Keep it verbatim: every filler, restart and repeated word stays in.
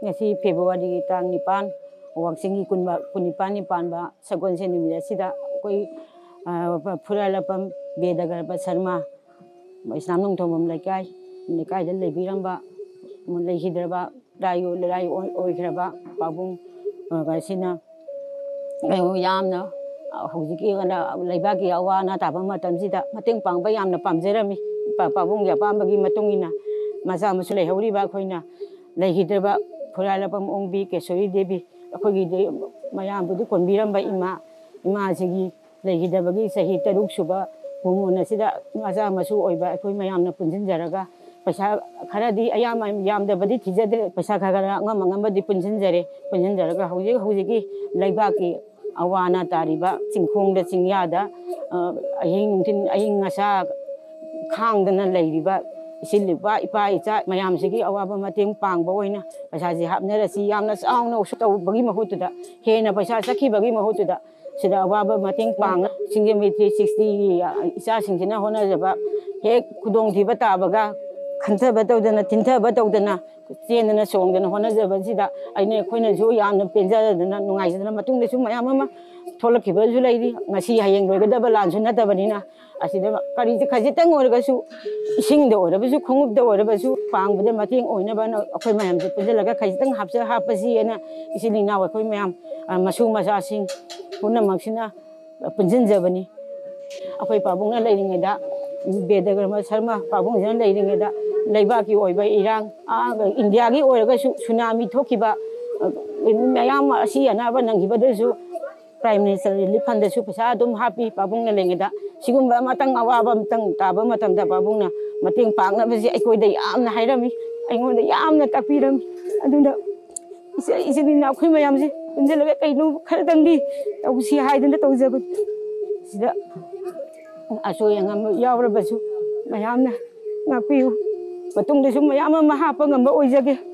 ꯉꯁꯤ ꯐꯦꯕ꯭ꯔꯨꯋꯥꯔꯤꯒꯤ ꯇꯥꯡ ꯅꯤꯄꯥꯟ, ꯋꯥꯛꯆꯤꯡꯒꯤ ꯀꯨꯟ-, ꯀꯨꯟꯅꯤꯄꯥꯟꯅꯤ ꯄꯥꯟꯕ ꯁꯒꯣꯜꯁꯦꯟ ꯅꯨꯃꯤꯠ ꯑꯁꯤꯗ ꯑꯩꯈꯣꯏ, ꯑ, ꯐꯨꯔꯥꯂꯥꯛꯄꯝ ꯕꯦꯗꯒꯔꯕ ꯁꯔꯃ, ꯏꯁꯂꯥꯝ ꯅꯣꯡꯊꯣꯡꯕꯝ ꯂꯩꯀꯥꯏ, ꯂꯩꯀꯥꯏꯗ ꯂꯩꯕꯤꯔꯝꯕ, ꯂꯩꯈꯤꯗ꯭ꯔꯕ, ꯂꯥꯏ-, ꯂꯥꯏ ꯑꯣꯏ-, ꯑꯣꯏꯈ꯭ꯔꯕ ꯄꯥꯕꯨꯡ, ꯑ, ꯑꯁꯤꯅ, ꯑ, ꯌꯥꯝꯅ, ꯑ, ꯍꯧꯖꯤꯛꯀꯤ ꯑꯣꯏꯅ ꯂꯩꯕꯥꯛꯀꯤ ꯑꯋꯥ ꯑꯅꯥ ꯇꯥꯕ ꯃꯇꯝꯁꯤꯗ ꯃꯇꯦꯡ ꯄꯥꯡꯕ ꯌꯥꯝꯅ ꯄꯥꯝꯖꯔꯝꯃꯤ꯫ ꯄꯥ-, ꯄꯥꯕꯨꯡꯒꯤ ꯑꯄꯥꯝꯕꯒꯤ ꯃꯇꯨꯡ ꯏꯟꯅ ꯃꯆꯥ ꯃꯁꯨ ꯂꯩꯍꯧꯔꯤꯕ ꯑꯩꯈꯣꯏꯅ ꯂꯩꯈꯤꯗ꯭ꯔꯕ ꯐꯨꯔꯥꯂꯥꯛꯄꯝ ꯑꯣꯡꯕꯤ ꯀꯦꯁꯣꯔꯤ ꯗꯦꯕꯤ, ꯑꯩꯈꯣꯏꯒꯤꯗꯤ ꯃꯌꯥꯝꯕꯨꯗꯤ ꯀꯣꯟꯕꯤꯔꯝꯕ ꯏꯃꯥ, ꯏꯃꯥꯁꯤꯒꯤ ꯂꯩꯈꯤꯗꯕꯒꯤ ꯆꯍꯤ ꯇꯔꯨꯛ ꯁꯨꯕ ꯀꯨꯝꯑꯣꯟ ꯑꯁꯤꯗ ꯃꯆꯥ ꯃꯁꯨ ꯑꯣꯏꯕ ꯑꯩꯈꯣꯏ ꯃꯌꯥꯝꯅ ꯄꯨꯟꯁꯤꯟꯖꯔꯒ ꯄꯩꯁꯥ ꯈꯔꯗꯤ, ꯑꯌꯥꯝꯕ ꯌꯥꯝꯗꯕꯗꯤ ꯊꯤꯖꯗ꯭ꯔꯦ, ꯄꯩꯁꯥ ꯈꯔ ꯈꯔ ꯑꯉꯝ ꯑꯉꯝꯕꯗꯤ ꯄꯨꯟꯁꯤꯟꯖꯔꯦ꯫ ꯄꯨꯟꯁꯤꯟꯖꯔꯒ ꯍꯧꯖꯤꯛ ꯍꯧꯖꯤꯛꯀꯤ ꯂꯩꯕꯥꯛꯀꯤ ꯑꯋꯥ ꯑꯅꯥ ꯇꯥꯔꯤꯕ ꯆꯤꯡꯈꯣꯡꯗ ꯆꯤꯡꯌꯥꯗ, ꯑ, ꯑꯍꯤꯡ ꯅꯨꯡꯊꯤꯜ ꯑꯏꯪ ꯑꯁꯥ ꯈꯥꯡꯗꯅ ꯂꯩꯔꯤꯕ ꯏꯆꯤꯜ ꯏꯄꯥ, ꯏꯄꯥ ꯏꯆꯥ ꯃꯌꯥꯝꯁꯤꯒꯤ ꯑꯋꯥꯕ ꯃꯇꯦꯡ ꯄꯥꯡꯕ ꯑꯣꯏꯅ ꯄꯩꯁꯥꯁꯤ ꯍꯥꯞꯅꯔꯁꯤ꯫ ꯌꯥꯝꯅ ꯆꯥꯎꯅ ꯇꯧꯕꯒꯤ ꯃꯍꯨꯠꯇꯨꯗ, ꯍꯦꯟꯅ ꯄꯩꯁꯥ ꯆꯠꯈꯤꯕꯒꯤ ꯃꯍꯨꯠꯇꯨꯗ, ꯁꯤꯗ ꯑꯋꯥꯕ ꯃꯇꯦꯡ ꯄꯥꯡꯅ ꯁꯤꯡꯖꯃꯩ ꯊ꯭ꯔꯤ ꯁꯤꯛꯁꯇꯤꯒꯤ ꯏꯆꯥꯁꯤꯡꯁꯤꯅ ꯍꯣꯠꯅꯖꯕ, ꯍꯦꯛ ꯈꯨꯗꯣꯡꯊꯤꯕ ꯇꯥꯕꯒ ꯈꯟꯊꯕ ꯇꯧꯗꯅ, ꯊꯤꯟꯊꯕ ꯇꯧꯗꯅ, ꯆꯦꯟꯗꯅ ꯆꯣꯡꯗꯅ ꯍꯣꯠꯅꯖꯕꯁꯤꯗ ꯑꯩꯅ, ꯑꯩꯈꯣꯏꯅꯁꯨ ꯌꯥꯝꯅ ꯄꯦꯟꯖꯗꯅ, ꯅꯨꯡꯉꯥꯏꯖꯗꯅ, ꯃꯇꯨꯡꯗꯁꯨ ꯃꯌꯥꯝ ꯑꯃ ꯊꯣꯛꯂꯛꯈꯤꯕꯁꯨ ꯂꯩꯔꯤ꯫ ꯉꯁꯤ ꯍꯌꯦꯡ ꯂꯣꯏꯒꯗꯕ ꯂꯥꯟꯁꯨ ꯅꯠꯇꯕꯅꯤꯅ, ꯑꯁꯤꯗ ꯀꯔꯤ ꯈꯖꯤꯛꯇꯪ ꯑꯣꯏꯔꯒꯁꯨ, ꯏꯁꯤꯡꯗ ꯑꯣꯏꯔꯕꯁꯨ, ꯈꯣꯡꯎꯞꯇ ꯑꯣꯏꯔꯕꯁꯨ, ꯄꯥꯡꯕꯗ ꯃꯇꯦꯡ ꯑꯣꯏꯅꯕꯅ ꯑꯩꯈꯣꯏ ꯃꯌꯥꯝꯁꯦ ꯄꯨꯟꯁꯤꯜꯂꯒ ꯈꯖꯤꯛꯇꯪ ꯍꯥꯞꯆ-, ꯍꯥꯞꯄꯁꯤꯑꯅ ꯏꯆꯤꯜ ꯏꯅꯥꯎ ꯑꯩꯈꯣꯏ ꯃꯌꯥꯝ, ꯑ, ꯃꯁꯨ ꯃꯆꯥꯁꯤꯡ ꯄꯨꯝꯅꯃꯛꯁꯤꯅ ꯄꯨꯟꯁꯤꯟꯖꯕꯅꯤ꯫ ꯑꯩꯈꯣꯏ ꯄꯥꯕꯨꯡꯅ ꯂꯩꯔꯤꯉꯩꯗ, ꯕꯦꯗꯒ꯭ꯔꯃ ꯁꯔꯃ ꯄꯥꯕꯨꯡꯁꯤꯅ ꯂꯩꯔꯤꯉꯩꯗ, ꯂꯩꯕꯥꯛꯀꯤ ꯑꯣꯏꯕ ꯏꯔꯥꯡ, ꯑꯥ, ꯏꯟꯗꯤꯌꯥꯒꯤ ꯑꯣꯏꯔꯒꯁꯨ ꯁꯨꯅꯥꯃꯤ ꯊꯣꯛꯈꯤꯕ, ꯑ, ꯃꯌꯥꯝ ꯑꯁꯤ ꯑꯅꯥꯕ ꯅꯪꯈꯤꯕꯗꯁꯨ Prime Minister Relief Fundꯗꯁꯨ ꯄꯩꯁꯥ ꯑꯗꯨꯝ ꯍꯥꯞꯄꯤ꯫ ꯄꯥꯕꯨꯡꯅ ꯂꯩꯔꯤꯉꯩꯗ ꯁꯤꯒꯨꯝꯕ ꯑꯃꯇꯪ ꯑꯋꯥꯕ ꯑꯃꯇꯪ ꯇꯥꯕ ꯃꯇꯝꯗ ꯄꯥꯕꯨꯡꯅ ꯃꯇꯦꯡ ꯄꯥꯡꯅꯕꯁꯦ ꯑꯩꯈꯣꯏꯗ ꯌꯥꯝꯅ ꯍꯥꯏꯔꯝꯃꯤ, ꯑꯩꯉꯣꯟꯗ ꯌꯥꯝꯅ ꯇꯥꯛꯄꯤꯔꯝꯃꯤ꯫ ꯑꯗꯨꯅ ꯏꯆꯦ-, ꯏꯆꯤꯟ ꯏꯅꯥꯎ ꯑꯩꯈꯣꯏ ꯃꯌꯥꯝꯁꯦ ꯄꯨꯟꯁꯤꯜꯂꯒ ꯀꯩꯅꯣ ꯈꯔꯗꯪꯗꯤ ꯇꯧꯁꯤ ꯍꯥꯏꯗꯅ ꯇꯧꯖꯕꯅꯤ꯫ ꯁꯤꯗ ꯑꯁꯣꯏ ꯑꯉꯥꯝ ꯌꯥꯎꯔꯕꯁꯨ ꯃꯌꯥꯝꯅ ꯉꯥꯛꯄꯤꯌꯨ꯫ ꯃꯇꯨꯡꯗꯁꯨ ꯃꯌꯥꯝ ꯑꯃ ꯍꯥꯞꯄ ꯉꯝꯕ ꯑꯣꯏꯖꯒꯦ꯫